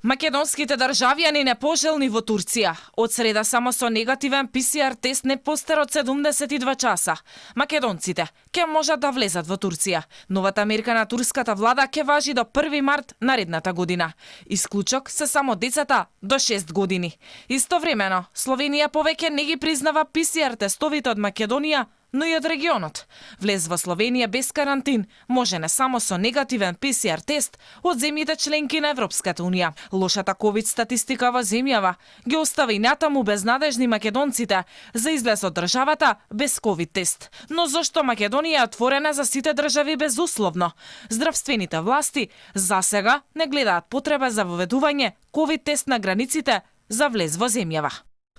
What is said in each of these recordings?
Македонските државјани непожелни во Турција. Од среда само со негативен ПСР тест не постар од 72 часа. Македонците ќе можат да влезат во Турција. Новата мерка на турската влада ќе важи до 1 март наредната година. Исклучок се само децата до 6 години. Истовремено, Словенија повеќе не ги признава ПСР тестовите од Македонија, но и од регионот. Влез во Словенија без карантин може не само со негативен ПСР тест од земјите членки на Европската унија. Лошата ковид статистика во земјава ги остави натаму безнадежни македонците за излез од државата без ковид тест. Но зошто Македонија е отворена за сите држави безусловно? Здравствените власти засега не гледаат потреба за воведување ковид тест на границите за влез во земјава.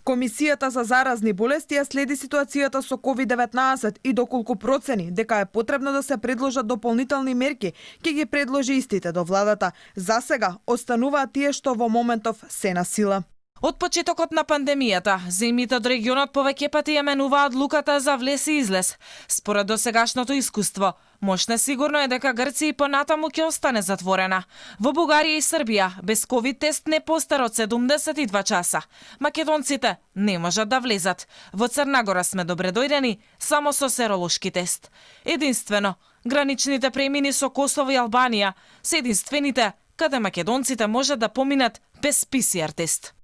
Комисијата за заразни болести ја следи ситуацијата со COVID-19 и доколку процени дека е потребно да се предложат дополнителни мерки, ќе ги предложи истите до владата. Засега остануваат тие што во моментов се на сила. Од почетокот на пандемијата, земјите од регионот повеќе пати ја менуваат луката за влез и излез. Според досегашното искуство, мошне сигурно е дека Грција и понатаму ќе остане затворена. Во Бугарија и Србија, без ковид тест не постар од 72 часа. Македонците не можат да влезат. Во Црна Гора сме добре дојдени само со серолошки тест. Единствено, граничните премини со Косово и Албанија се единствените каде македонците можат да поминат без ПСР тест.